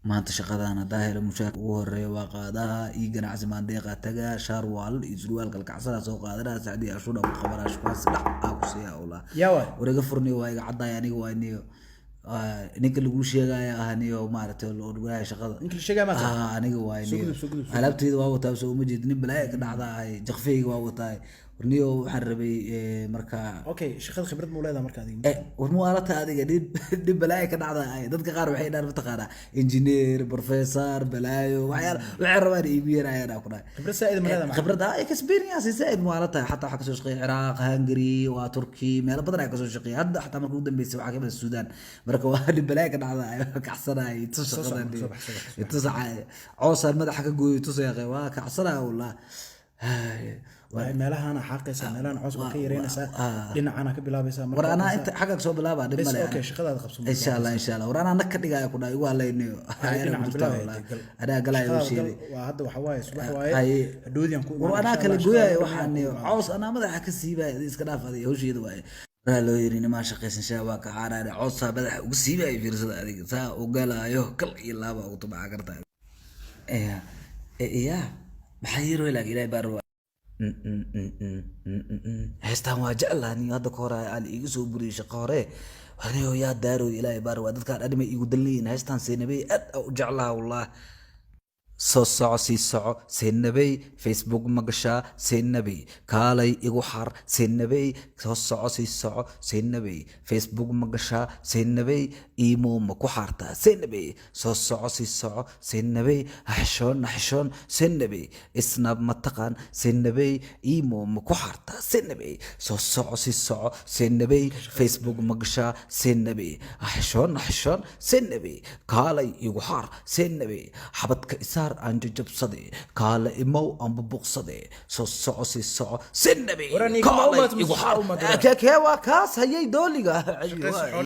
Maanta shaqadan hadaa helo, mushaarka ugu horeeya waa qaadaha iyo ganacsi maandeeqa tagaa, shaar waalan iyo surwaal kalkacsanaa soo qaadanaa, sacdii ashuudha ku qabanaa, shukaansi dhac aa ku siiyaa ulaa. Yaa waay? War iga furniyo, waa iga caddaay. Aniga waa niyo ninka laguu sheegaya ah, niyo maaragtay loo dhugaya shaqada. Ninka la sheegaya maata? Ah, aniga waa Soo niyo. gudub, soo gudub, soo gudub. Alaabtayda waa wataa, soo uma jeed, nin balaaya ka dhacda ahay, jaqfeyga waa wataa. Warniyo, waxaan rabay marka Okay, shaqada khibrad muu leedahay marka adiga? War muwaalata adiga, dhib dhib balaayo ka dhacda ay. Dadka qaar waxay dhahaan, mataqaanaa, engineer, professor, balaayo, waxyaala waxay rabaan iigu yeerayaan ku dhahay. Khibrad saa'id ma leedahay macna? Khibrad ah, experience zaaid muwaalata. Xataa waxaa kasoo shaqeeyay Ciraaq, Hungary, waa Turki, meelo badan ayaa kasoo shaqeeyay. Hadda xataa marka ugu dambeysay waxaa kamid ah Suudaan. Marka waa dhib balaayo ka dhacda ay, kacsanay tus. Soo Shaqada soco, soo bax, soo bax, soo bax. tus coosaan madaxa ka gooyo, tus yaqee, waa kacsanaya wallah. Meelahana xaaqaysaa, meelahana coos baa ka yareynaysaa, dhinacana ka bilaabaysaa. War anaa inta xagga soo bilaaba, dhib Bes. male. Okay, shaqadaada qabso. Insha Allah, insha Allah. War anaa nag ka dhigaya ku dhahay, igu halaynayo. Dhinaca bilaab, gal. Anaa galaya. Shaqadaada gal. Sheegay. Waa hadda waxa waaye, subax waaye. Haye. Hadhoodii aan ku War imaanaa, anaa insha kala Allah, gooyayo. shaqadaada Waxaan dhammaan ku imaanaa. coos anaa madaxa ka siibaya, iska dhaaf adiga, hawsheeda waaye. Waraa loo yiri nimaa shaqaysan shaa waa ka xaaraane, coosaa madaxa uga siibaya. Fiirsada adiga, saa u galaayo, kal iyo laaba ugu tubaca kartaa. Ya maxaa yiro, laakiin Ilaahay baa rabaa. Heestaan waa jeclaa nin hadda ka hore aan iiga soo buriyey shaqo hore. Anigo yaa daaroy, Ilaahay baa rabaa, dadkaan dhanimay iigu dan leeyihin. Heestaan Seenabey aad aa u jeclaha wallah. Soo soco, sii soco Seenabey, Facebook ma gashaa Seenabey? Kaalay igu xar Seenabey. Soo soco, sii soco Seenabey, Facebook ma gashaa Seenabey? Imo ma ku xaartaa Seenabey? Soo soco, sii soco Seenabey, xishoon xishoon Seenabey, Snap ma taqaan Seenabey? Imo ma ku xaartaa Seenabey? Soo soco, sii soco Seenabey, Facebook ma gashaa Seenabey? Xishoon xishoon Seenabey, kaalay igu xaar Seenabey, xabadka isaar aan jajabsade, kaale imow aan bubuqsade. Soo soco, sii soco Seenabey, Warani, kama kaalay umaad igu xaar. umaad. Kee waa kaas hayay dooliga?